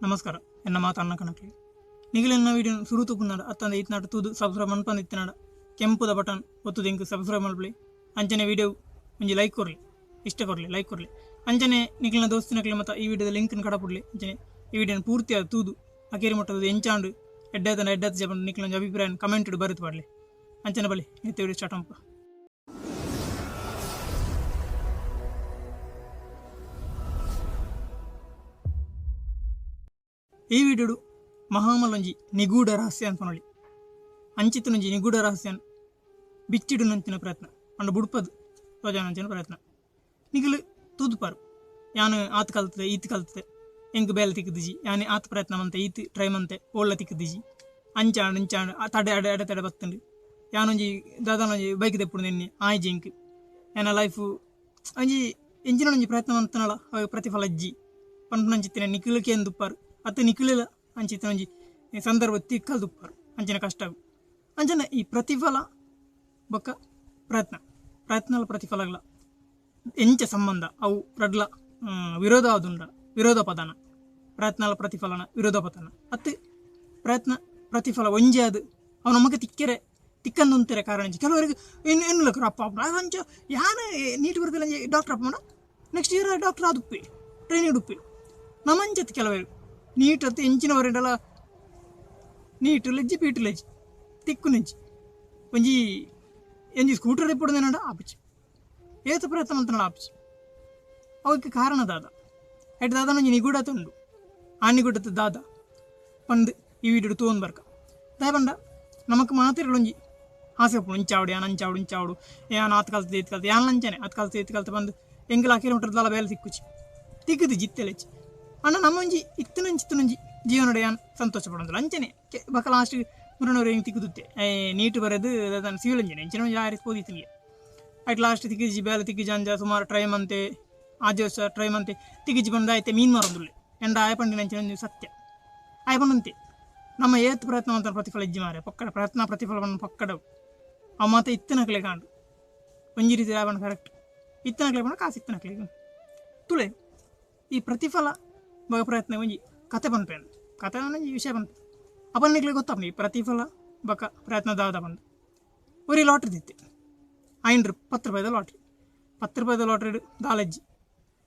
ನಮಸ್ಕಾರ ಎನ್ನ ಮಾತು ಅನ್ನ ಕಣಕ್ಲಿ ನಿಗಲೆನ್ನ ವೀಡಿಯೋ ಸುರು ತೂಪುನಾಡ ಅತ್ತಂದ ಇತ್ನಾಟ ತೂದು ಸಬ್ಸ್ಕ್ರೈಬ್ ಮನ್ಪಂದು ಇತ್ತಿನಾಡ ಕೆಂಪುದ ಬಟನ್ ಒತ್ತುದು ಇಂಕ್ ಸಬ್ಸ್ಕ್ರೈಬ್ ಮಲ್ಪಲಿ. ಅಂಚನೆ ವೀಡಿಯೋ ಒಂಜಿ ಲೈಕ್ ಕೊರ್ಲಿ, ಇಷ್ಟ ಕೊರ್ಲಿ, ಲೈಕ್ ಕೊರ್ಲಿ. ಅಂಚನೆ ನಿಗಲಿನ ದೋಸ್ತಿನಕ್ಲೆ ಮತ್ತ ಈ ವಿಡಿಯೋದ ಲಿಂಕ್ನ ಕಡಪುಡ್ಲಿ. ಅಂಚನೆ ಈ ವಿಡಿಯೋನ ಪೂರ್ತಿ ಆದ್ ತೂದು ಅಕೇರಿ ಮಟ್ಟದ ಎಂಚಾಂಡು ಎಡ್ಡಾತನ ಎಡ್ಡಾತ ಜಪಂಡು ನಿಕ್ಲೊಂಜಿ ಅಭಿಪ್ರಾಯ ಕಮೆಂಟ್ ಬರೆದು ಪಾಡ್ಲಿ. ಅಂಚನೆ ಬಲಿ ನಿತ್ಯ ವಿಡಿಯೋ ಸ್ಟಾರ್ಟ್ ಮಲ್ಪ. ಈ ವಿಡಿಯೋಡು ಮಹಾಮಲೊಂಜಿ ನಿಗೂಢ ರಹಸ್ಯ ಅನ್ಪನೊಳಿ ಅಂಚಿತನೊಂಜಿ ನಿಗೂಢ ರಹಸ್ಯ ಬಿಚ್ಚಿಡುನಂಚಿನ ಪ್ರಯತ್ನ ಅಂಡ ಬುಡ್ಪದು ತೋಜಾನಂಚಿನ ಪ್ರಯತ್ನ. ನಿಗಲು ತೂದುಪಾರು ಯಾನು ಆತ್ ಕಲ್ತದೆ ಈತ್ ಕಲ್ತದೆ ಎಂಕ್ ಬೇಲೆ ತಿಕ್ಕದಿಜಿ, ಯಾನೆ ಆತ್ ಪ್ರಯತ್ನ ಮಂತೆ ಈತ್ ಟ್ರೈ ಮಂತೆ ಓಳ್ಳ ತಿಕ್ಕದಿಜಿ, ಅಂಚಾಂಡ್ ಇಂಚಾಂಡ್ ತಡೆ ಅಡೆ ಅಡೆ ತಡೆ ಬತ್ತಂಡು ಯಾನೊಂಜಿ ದಾದಾನೊಂಜಿ ಬೈಕ್ ದೆಪ್ಪುಡು ನಿನ್ನೆ ಆಯ್ಜಿ ಎಂಕ್ ಯಾನ ಲೈಫು ಒಂಜಿ ಎಂಚಿನೊಂಜಿ ಪ್ರಯತ್ನ ಮಂತನಳ ಅವು ಪ್ರತಿಫಲ ಅಜ್ಜಿ ಪನ್ಪುನಂಚಿತ್ತಿನ ನಿಖಿಲಕ್ಕೆ ದುಪ್ಪಾರು ಅತ್ತ ನಿಖಿಲಿಲ ಅಂಚಿತ್ತಿನ ಒಂಜಿ ಸಂದರ್ಭ ತಿಕ್ಕಲ್ ದುಪ್ಪಾರು ಅಂಚಿನ ಕಷ್ಟ. ಅಂಚನೆ ಈ ಪ್ರತಿಫಲ ಬೊಕ್ಕ ಪ್ರಯತ್ನ ಪ್ರಯತ್ನಲ ಪ್ರತಿಫಲಗಳ ಎಂಚ ಸಂಬಂಧ ಅವು ರಡ್ಲ ವಿರೋಧ ಆದುಂಡ ವಿರೋಧ ಪದನ ಪ್ರಯತ್ನಲ ಪ್ರತಿಫಲನ ವಿರೋಧ ಪದನ ಅತ್ತು ಪ್ರಯತ್ನ ಪ್ರತಿಫಲ ಒಂಜೇ ಅದು ಅವು ನಮಗೆ ತಿಕ್ಕೆರೆ ತಿಕ್ಕಂದೊಂತೆರೆ ಕಾರಣ ಇಂಚ. ಕೆಲವರಿಗೆ ಇನ್ನು ಎನ್ನುಲಕ್ರು ಅಪ್ಪ ಅಪ್ಪ ಅಂಚ ಯಾನ ನೀಟ್ ಬರ್ದಿಲ್ಲ ಡಾಕ್ಟರ್ ಅಪ್ಪ ನೆಕ್ಸ್ಟ್ ಇಯರ್ ಡಾಕ್ಟರ್ ಆದುಪ್ಪಿ ಟ್ರೈನಿಂಗ್ ಉಡುಪಿ ನಮಂಚತ್ ಕೆಲವರು ನೀಟ್ ಅತ್ತು ಎಂಚಿನವರೆಂಡಲ ನೀಟ್ ಲೆಜ್ಜಿ ಪೀಟ್ ಲೆಜ್ಜಿ ತಿಕ್ಕು ನೆಜ್ಜಿ ಒಂಜಿ ಎಂಜಿ ಸ್ಕೂಟರ್ ಇಪ್ಪುಡುನೇನಡ ಆಪುಜಿ ಏತ್ ಪ್ರಯತ್ನ ಮಲ್ತನಡ ಆಪುಜಿ ಅವಕ್ಕೆ ಕಾರಣ ದಾದ ಐಟ್ ದಾದ ಒಂಜಿ ನಿಗೂಢತೆ ಉಂಡು ಆ ನಿಗೂಢತೆ ದಾದ ಪಂದ್ ಈ ವಿಡಿಯೋ ತೂವೊಂದು ಬರ್ಕ. ದಾಯ ಪಂಡ ನಮಕ್ ಮಾತೆರ್ಲ ಒಂಜಿ ಆಸೆ ಉಪ್ಪುಂಡು ಇಂಚಾವಡು ಯಾನ್ ಅಂಚಾವಡು ಇಂಚಾವಡು ಯಾನ್ ಆತ್ ಕಲ್ತು ಈತ್ ಕಲ್ತು ಯಾನ್ ಅಂಚನೆ ಆತ್ ಕಲ್ತು ಈತ್ ಕಲ್ತು ಬಂದು ಎಂಕುಲು ಆ ಕಿಲೋಮೀಟರ್ ದಾಲ ಬೇಲೆ ತಿಕ್ಕುಜಿ ತಿಕ್ಕುದಿಜಿ ಇತ್ತೆಲೆಚ್ಚಿ ಅಣ್ಣ ನಮ್ಮೊಂಜಿ ಇತ್ತಿನಂಚಿತ್ತಿನೊಂಜಿ ಜೀವನಡ್ ಯಾನ್ ಸಂತೋಷ ಪಡೊಂದುಲ್ಲ ಅಂಚನೆ ಬೊಕ ಲಾಸ್ಟ್ ಮುರಣೂರು ಎಂಕ್ ತಿಕ್ಕುದುತ್ತೆ ನೀಟ್ ಬರೆದು ದಾದ ಸಿವಿಲ್ ಇಂಜಿನಿಯರ್ ಇಂಚಿನ ಒಂಜಿ ಆಯೆರೆ ಪೋದಿತ್ತಿನಿಗೆ ಐಟ್ ಲಾಸ್ಟ್ ತಿಕ್ಕಿಜಿ ಬೇಲೆ ತಿಕ್ಕಿಜಿ ಅಂಚ ಸುಮಾರು ಟ್ರೈ ಮಂತೆ ಆಜಿ ವರ್ಷ ಟ್ರೈ ಮಂತೆ ತಿಕ್ಕಿಜಿ ಪಂಡ ಐತೆ ಮೀನ್ ಮಾರೊಂದುಲ್ಲೆ ಎಂಡ ಆಯೆ ಪಂಡಿನ ಅಂಚಿನ ಒಂಜಿ ಸತ್ಯ ಆಯೆ ಪಂಡಂತೆ ನಮ್ಮ ಏತ್ ಪ್ರಯತ್ನ ಮಂತ ಪ್ರತಿಫಲ ಇಜ್ಜಿ ಮಾರೆ ಪೊಕ್ಕಡ ಪ್ರಯತ್ನ ಪ್ರತಿಫಲ ಪಂಡ ಪೊಕ್ಕಡವು ಅವು ಮಾತ ಇತ್ತಿನಕ್ಲೆ ಕಾಂಡು ಒಂಜಿ ರೀತಿ ಆಯ್ ಪಂಡ ಕರೆಕ್ಟ್ ಇತ್ತಿನಕ್ಲೆ ಪಂಡ ಕಾಸು ಇತ್ತಿನಕ್ಲೆಗ್ ತುಳೆ ಈ ಪ್ರತಿಫಲ ಬೊಕ ಪ್ರಯತ್ನ ಒಂಜಿ ಕತೆ ಪನ್ಪೇನು ಕತೆ ಒಂಜಿ ವಿಷಯ ಪನ್ಪೆ ಅಪನ್ನಿಕ್ಲೆ ಗೊತ್ತಾಪುಂಡು ಈ ಪ್ರತಿಫಲ ಬೊಕ ಪ್ರಯತ್ನ ದಾದ ಪಂದ್ ಒರಿ ಲಾಟ್ರಿ ದಿತ್ತೆ ಐನ್ 10 ರೂಪಾಯಿದ ಲಾಟ್ರಿ 10 ರೂಪಾಯಿದ ಲಾಟ್ರಿಡ್ ದಾಲಜ್ಜಿ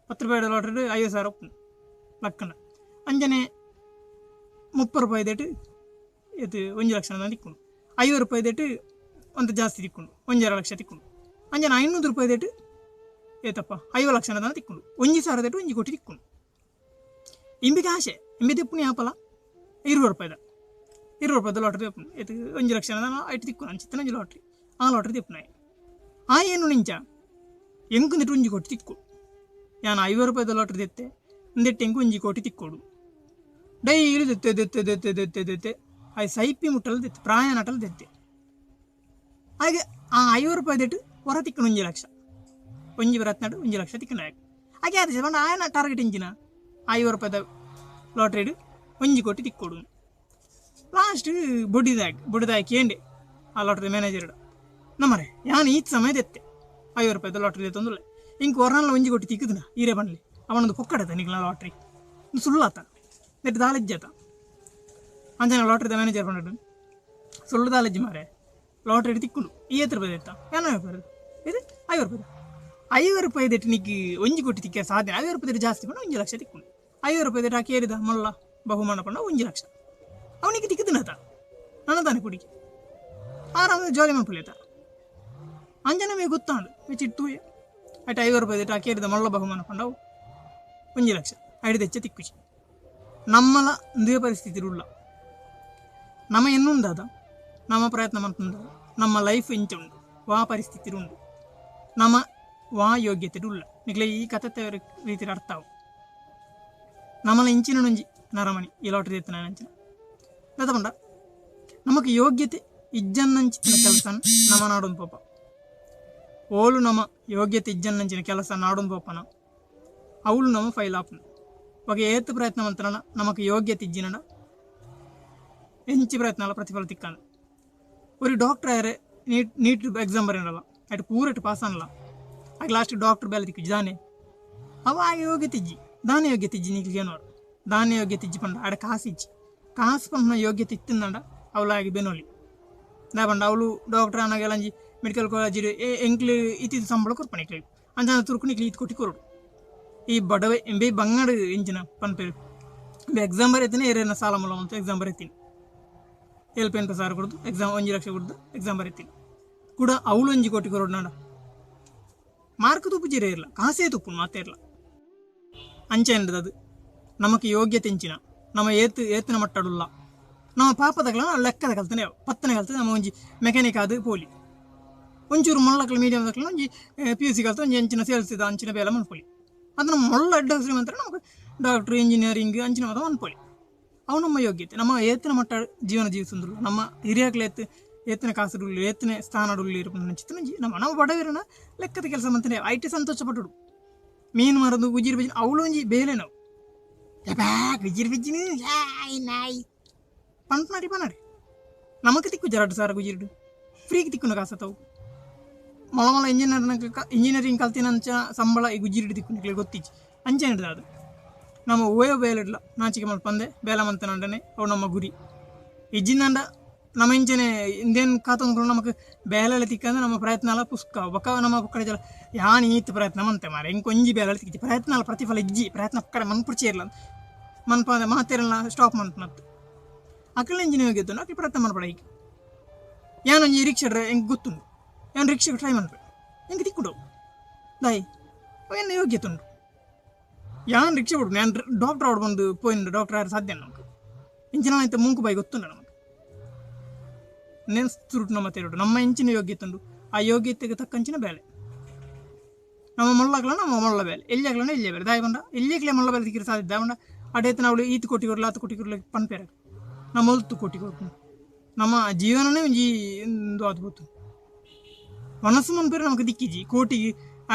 10 ರೂಪಾಯಿದ ಲಾಟ್ರಿಡ್ 50,000 ಉಪ್ಪುಂಡು ಲಕ್ಕಣ ಅಂಚನೆ 30 ರೂಪಾಯಿದೆಟ್ ಏತ್ 1 ಲಕ್ಷ ತಿಕ್ಕುಂಡು 50 ರೂಪಾಯಿದೆಟ್ ಒಂತೆ ಜಾಸ್ತಿ ತಿಕ್ಕುಂಡು 1.5 ಲಕ್ಷ ತಿಕ್ಕುಂಡು ಅಂಚನೆ 500 ರೂಪಾಯಿದೆಟ್ ಏತಪ್ಪ 50 ಲಕ್ಷ ತಿಕ್ಕುಂಡು 1,000 ದೆಟ್ 1 ಕೋಟಿ ತಿಕ್ಕುಂಡು ಇಂಬಿಗೆ ಆಸೆ ಇಂಬೆ ದೆಪ್ಪುನಿ ಆಪಲ 20 ರೂಪಾಯಿದ 20 ರೂಪಾಯಿದ ಲಾಟ್ರಿ ದೆಪ್ಪುನು ಏತ್ 1 ಲಕ್ಷ ಐಟ್ ತಿಕ್ಕುನು ಅಂಚಿತ್ತಿನ ಒಂಜಿ ಲಾಟ್ರಿ ಆ ಲಾಟ್ರಿ ದೆಪ್ಪುನಾಯೆ ಆ ಏನು ನಿಂಚ ಎಂಕುಂದಿಟ್ಟು 1 ಕೋಟಿ ತಿಕ್ಕು ಯಾನ್ 50 ರೂಪಾಯಿದ ಲಾಟ್ರಿ ದೆತ್ತೆ ಇಂದೆಟ್ ಎಂಕ್ 1 ಕೋಟಿ ತಿಕ್ಕೋಡು ಡೈಲಿ ದೆತ್ತೆ ದೆತ್ತೆ ದೆತ್ತೆ ದೆತ್ತೆ ದೆತ್ತೆ ಆಯ್ ಸೈಪಿ ಮುಟ್ಟಲ್ ದೆತ್ತೆ ಪ್ರಾಯ ನಟಲ್ ದೆತ್ತೆ ಹಾಗೆ ಆ 50 ರೂಪಾಯಿ ದೆಟ್ಟು ಹೊರ ತಿಕ್ಕುನು 1 ಲಕ್ಷ ಒಂಜಿ ಬರತ್ನಾಡು 1 ಲಕ್ಷ ತಿಕ್ಕುನು ಹಾಗೆ ಅದು ಪಂಡ ಆಯನ ಟಾರ್ಗೆಟ್ ಇಂಚಿನ 50 ರೂಪಾಯಿದ ಲಾಟ್ರಿಡ್ 1 ಕೋಟಿ ತಿಕ್ಕೋಡು ಲಾಸ್ಟ್ ಬೊಡಿದಾಗ್ ಬೊಡಿದಾಗ್ ಕೇಂಡೆ ಆ ಲಾಟ್ರಿ ಮ್ಯಾನೇಜರ್ ನಮ್ಮರೆ ಯಾನ್ ಈತ್ ಸಮಯ ದೆತ್ತೆ 50 ರೂಪಾಯಿದ ಲಾಟ್ರಿ ದೆತ್ತೊಂದುಲ್ಲೆ ಇಂಕ್ ಒರ್ನಲ್ಲ 1 ಕೋಟಿ ತಿಕ್ಕುದುನ ಈರೆ ಪನ್ಲೆ ಅವನೊಂದು ಪೊಕ್ಕಡತ ನಿಕ್ಲ ಲಾಟ್ರಿ ಸುಳ್ಳಾತ ನೆಟ್ ದಾಲಜ್ಜಾತ ಅಂಚನೆ ಲಾಟ್ರಿದ ಮ್ಯಾನೇಜರ್ ಪಂಡಡು ಸುಳ್ಳು ದಾಲಜ್ಜಿ ಮಾರೆ ಲಾಟ್ರಿ ತಿಕ್ಕುಂಡು ಈ ಏತ್ ರೂಪಾಯಿ ದೆತ್ತ ಯಾನ್ ಇದು 50 ರೂಪಾಯಿ 50 ರೂಪಾಯಿ ದೆಟ್ಟು ನಿಕ್ 1 ಕೋಟಿ ತಿಕ್ಕ ಸಾಧ್ಯ 50 ರೂಪಾಯಿ ಜಾಸ್ತಿ ಪಂಡ 1 ಲಕ್ಷ ತಿಕ್ಕುಂಡು 50 ರೂಪಾಯಿ ದೆಟ್ಟು ಆ ಕೇರಿದ ಮಲ್ಲ ಬಹುಮಾನ ಪಂಡ 1 ಲಕ್ಷ ಅವನಿಗೆ ತಿಕ್ಕುದಿನತ ನನ್ನ ತಾನೆ ಕುಡಿಗೆ ಆರಾಮ ಜಾಲಿ ಮನ್ಪುಲೇತ ಅಂಜನ ಮೇ ಗೊತ್ತಾಂಡು ಮೆಚ್ಚಿಟ್ಟು ತೂಯೆ ಐಟ್ 50 ರೂಪಾಯಿ ದೆಟ್ಟು ಆ ಕೇರಿದ ಮಲ್ಲ ಬಹುಮಾನ ಪಂಡವು 1 ಲಕ್ಷ ಐಡು ತೆಚ್ಚ ತಿಕ್ಕುಜಿ ನಮ್ಮಲ ಇಂದುವೆ ಪರಿಸ್ಥಿತಿ ಉಲ್ಲ ನಮ್ಮ ಎನ್ನುಂದಾದ ನಮ್ಮ ಪ್ರಯತ್ನ ಮನ್ಪುಂದಾದ ನಮ್ಮ ಲೈಫ್ ಇಂಚ ಉಂಡು ವಾ ಪರಿಸ್ಥಿತಿ ಉಂಡು ನಮ್ಮ ವಾ ಯೋಗ್ಯತೆ ಉಲ್ಲ ನಿಕ್ಲೆ ಈ ಕತೆ ರೀತಿ ಅರ್ಥ ಆವು ನಮ್ಮಲ ಇಂಚಿನ ಒಂಜಿ ನರಮಣಿ ಈ ಲಾಟ್ರಿ ಎತ್ತಿನ ಅಂಚಿನ ದಾದ ಪಂಡ ನಮಕ್ ಯೋಗ್ಯತೆ ಇಜ್ಜನ್ನಂಚಿನ ಕೆಲಸ ನಮ್ಮ ನಾಡೊಂದು ಪೋಪ ಓಲು ನಮ್ಮ ಯೋಗ್ಯತೆ ಇಜ್ಜನ್ನಂಚಿನ ಕೆಲಸ ನಾಡೊಂದು ಪೋಪನ ಅವಳು ನಮ್ಮ ಫೈಲ್ ಆಪುಂಡು ಬೊಕ ಏತ್ ಪ್ರಯತ್ನ ಮಂತನ ನಮಕ್ ಯೋಗ್ಯತೆ ಇಜ್ಜಿನಡ ಎಂಚಿ ಪ್ರಯತ್ನ ಪ್ರತಿಫಲ ತಿಕ್ಕಂದು ಒರಿ ಡಾಕ್ಟರ್ ಆಯರೆ ನೀಟ್ ನೀಟ್ ಎಕ್ಸಾಮ್ ಬರೆಯಲ್ಲ ಐಟ್ ಪೂರೆಟ್ ಪಾಸ್ ಅನ್ಲ ಆಗ ಲಾಸ್ಟ್ ಡಾಕ್ಟರ್ ಬೇಲೆ ತಿಕ್ಕು ದಾನೆ ಅವ ಆ ಯೋಗ್ಯತೆ ಇಜ್ಜಿ ದಾನೆ ಯೋಗ್ಯತೆ ಇಜ್ಜಿ ನಿಕ್ಲೆ ಏನೋರು ದಾನೆ ಯೋಗ್ಯತೆ ಇಜ್ಜಿ ಪಂಡ ಆಡ ಕಾಸು ಇಜ್ಜಿ. ಕಾಸು ಪನ್ಪುನ ಯೋಗ್ಯತೆ ಇತ್ತಿಂದಂಡ ಅವಲಾಗಿ ಬೆನೊಲಿ. ದಾಯೆ ಪಂಡ ಅವಳು ಡಾಕ್ಟರ್ ಆನಗ ಮೆಡಿಕಲ್ ಕಾಲೇಜ್ ಎಂಕ್ಲು ಇತ್ತಿದ ಸಂಬಳ ಕೊರ್ಪುನ ನಿಕ್ಲೆಗ್. ಅಂಚಾಂಡ ತುರುಕು ನಿಕ್ಲು ಈತ್ ಕೊಟ್ಟಿ ಕೊರೊಡು. ಈ ಬಡವೆ ಇಂಬೆ ಬಂಗಾಡು ಇಂಚಿನ ಪನ್ಪೆರ್. ಇಂಬೆ ಎಕ್ಸಾಮ್ ಬರೆತಿನ ಏರೆನ ಸಾಲ ಮೂಲ ಮಂತ್ ಎಕ್ಸಾಮ್ ಬರೆತಿನಿ. ಏಲ್ಪ ಎನ್ಪ ಸಾವಿರ ಕೊರ್ದು ಎಕ್ಸಾಮ್ 1 ಲಕ್ಷ ಕೊರ್ದು ಎಕ್ಸಾಮ್ ಬರೆತಿನಿ. ಕುಡ ಅವಳು 1 ಕೋಟಿ ಕೊರೊಡು ನಾಡ. ಮಾರ್ಕ್ ತುಪ್ಪುಜಿರ ಇರ್ಲ ಕಾಸೇ ತುಪ್ಪುನು ಮಾತೆರ್ಲ. ಅಂಚ ಅದು ನಮಕ್ ಯೋಗ್ಯತೆ ಇಂಚಿನ ನಮ್ಮ ಏತ್ ಏತಿನ ಮಟ್ಟಡುಲ್ಲ. ನಮ್ಮ ಪಾಪದಕಲ ಲೆಕ್ಕದ ಕಲ್ತನೆ ಪತ್ತನೆ ಕಲ್ತನೆ ನಮ್ಮ ಒಂಜಿ ಮೆಕ್ಯಾನಿಕ್ ಆದ್ ಪೋಲಿ. ಒಂಚೂರು ಮೊಳ್ಳಕ್ಲ ಮೀಡಿಯಂ ದಕ್ಲ ಒಂಜಿ ಪಿ ಯು ಸಿ ಕಲ್ತ ಒಂಜಿ ಅಂಚಿನ ಸೇಲ್ಸ್ ಅಂಚಿನ ಬೇಲೆ ಮನ್ಪೊಲಿ. ಅದು ನಮ್ಮ ಮೊಳ್ಳ ಅಡ್ಡ ಶ್ರೀಮಂತರ ನಮಕ್ ಡಾಕ್ಟ್ರ್ ಇಂಜಿನಿಯರಿಂಗ್ ಅಂಚಿನ ಮಾತ ಮನ್ಪೊಲಿ. ಅವು ನಮ್ಮ ಯೋಗ್ಯತೆ. ನಮ್ಮ ಏತಿನ ಮಟ್ಟ ಜೀವನ ಜೀವಿಸೊಂದುಲ್ಲ. ನಮ್ಮ ಹಿರಿಯಕ್ಲ ಏತ್ ಏತಿನ ಕಾಸುಡುಲ್ಲ ಏತಿನ ಸ್ಥಾನಡುಲ್ಲ ಇರ್ಪುನ ಒಂಜಿ ನಮ್ಮ ನಮ್ಮ ಬಡವರನ ಲೆಕ್ಕದ ಕೆಲಸ ಮಂತನೆ IT ಸಂತೋಷ ಪಟ್ಟುಡು. ಮೀನು ಮಾರದು ಉಜಿರು ಬಿಜಿನ ಅವಳು ಒಂಜಿ ಬೇಲೆ ನಾವು. ಗುಜಿರು ಬಿಜ್ಜಿನ ನಾಯಿ ಪನ್ಪುನಾರಿ ಪನಾರಿ. ನಮಕ್ ತಿಕ್ಕು ಜರಡು ಸಾರ ಗುಜಿರುಡು ಫ್ರೀಗ್ ತಿಕ್ಕುನ ಕಾಸತವು. ಮೊಲ ಮೊಲ ಇಂಜಿನಿಯರ್ ಇಂಜಿನಿಯರಿಂಗ್ ಕಲ್ತಿನಂಚ ಸಂಬಳ ಈ ಗುಜಿರುಡು ತಿಕ್ಕು ನಿಕ್ಲೆ ಗೊತ್ತಿಜ್ಜಿ. ಅಂಚನೆ ಅದು ನಮ್ಮ ಓಯೋ ಬೇಲೆಡ್ಲ ನಾಚಿಕೆ ಮಲ್ಪಂದೆ ಬೇಲೆ ಮಂತನಂಡನೆ ಅವು ನಮ್ಮ ಗುರಿ. ಇಜ್ಜಿಂದಂಡ ನಮ್ಮ ಇಂಚನೆ ಇಂದೇನು ಕಾತೊಂದು ನಮಕ್ ಬೇಲೆಲ್ಲ ತಿಕ್ಕಂದ್ರೆ ನಮ್ಮ ಪ್ರಯತ್ನ ಎಲ್ಲ ಪುಸ್ಕ ಬೊಕ ನಮ್ಮ ಕಡೆ ಜಲ ಯಾನ್ ಈತ್ ಪ್ರಯತ್ನ ಮಂತೆ ಮಾರೆ ಇಂಕ್ ಒಂಜಿ ಬೇಲೆ ತಿಕ್ಕಿಜಿ. ಪ್ರಯತ್ನ ಅಲ್ಲ ಪ್ರತಿಫಲ ಇಜ್ಜಿ. ಪ್ರಯತ್ನ ಕಡೆ ಮನ್ಪುಡ್ಚಿ ಇರ್ಲ ಮನ್ಪಂದೆ ಮಾತೆರೆಲ್ಲ ಸ್ಟಾಪ್ ಮನ್ಪುನತ್ತು. ಅಕಲ್ನ ಇಂಜಿನಿಯರ್ ಯೋಗ್ಯತೆ ಅಕ್ಲು ಪ್ರಯತ್ನ ಮನ್ಪಡ ಈಗ. ಯಾನ್ ಒಂಜಿ ರಿಕ್ಷಾ ಎಂಕ್ ಗೊತ್ತುಂಡು. ಯಾನ್ ರಿಕ್ಷಾಗ್ ಟ್ರೈ ಮನ್ಪೆ ಎಂಕ್ ತಿಕ್ಕುಂಡು ದಾಯಿ ಅವು ಎನ್ನ ಯೋಗ್ಯತೆ ಉಂಡು. ಯಾನ್ ರಿಕ್ಷಾ ಬುಡ್ಪುನೆ ಯಾನ್ ಡಾಕ್ಟರ್ ಆವೊಡು ಪಂದ್ ಪೋಯಿನ ಡಾಕ್ಟರ್ ಆಯೆರೆ ಸಾಧ್ಯ ನಮಕ್. ಇಂಚಿನ ಮಾತ ಮೂಂಕು ಬಾಯಿ ಗೊತ್ತುಂಡು ನಮಕ್. ನೆನ್ ಸುರುಟು ನಮ್ಮ ತೆರಡು ನಮ್ಮ ಇಂಚಿನ ಯೋಗ್ಯತೆ ಉಂಡು. ಆ ಯೋಗ್ಯತೆಗೆ ತಕ್ಕಂಚಿನ ಬೇಲೆ. ನಮ್ಮ ಮೊಳ್ಳಕ್ಲನ ನಮ್ಮ ಮೊಳ್ಳ ಬೇಲೆ ಎಲ್ಯಕ್ಲನ ಎಲ್ಯ ಬೇಲೆ ದಾಯೆ ಪಂಡ ಎಲ್ಯಕ್ಲೆ ಮೊಳ್ಳ ಬೇಲೆ ತಿಕ್ಕಿರೆ ಸಾಧ್ಯ. ದಾಯೆ ಪಂಡ ಅಡೇತನ ಅವಳು ಈತ್ ಕೋಟಿ ಕೊರ್ಲ ಆತ್ ಕೋಟಿ ಕೊರ್ಲ ಪನ್ಪೆರ್. ನಮ್ಮ ಒಲ್ತು ಕೋಟಿ ಕೊರ್ಪುನು. ನಮ್ಮ ಜೀವನನೇ ಒಂಜಿ ಉಂದು ಆದ್ ಪೋತು. ಮನಸ್ಸು ಮನ್ಪೆರೆ ನಮಕ್ ದಿಕ್ಕಿಜಿ ಕೋಟಿ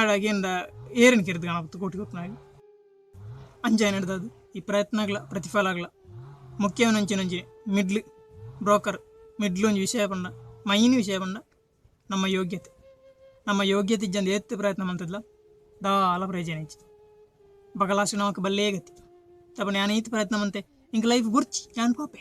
ಆಡಗೇಂದ ಏರೆನ್ ಕೆರ್ದ್ ಕಾಣಪತ್ತು ಕೋಟಿ ಕೊರ್ಪುನಾಗ. ಅಂಚ ನಡ್ದದು ಈ ಪ್ರಯತ್ನಗಳ ಪ್ರತಿಫಲಗಳ ಮುಖ್ಯವನಂಚಿನಂಚಿ ಮಿಡ್ಲ್ ಬ್ರೋಕರ್ ಮಿಡ್ಲ್ ಒಂಜಿ ವಿಷಯ ಪಂಡ ಮೈನ್ ವಿಷಯ ಪಂಡ ನಮ್ಮ ಯೋಗ್ಯತೆ. ನಮ್ಮ ಯೋಗ್ಯತೆ ಇಜ್ಜಂದೆ ಏತ್ ಪ್ರಯತ್ನ ಮಂತುದ್ಲ ದಾಲ ಪ್ರಯೋಜನ ಇಜ್ಜಿ. ಬಕಲಾಸ್ಟ್ ನಮಕ್ ಬಲ್ಲೇ ಗತಿ. ತಪನ ಯಾನ್ ಈತ್ ಪ್ರಯತ್ನ ಮಂತೆ ಇಂಕ್ ಲೈಫ್ ಬೊರ್ಚಿ ಯಾನ್ ಪೋಪೆ.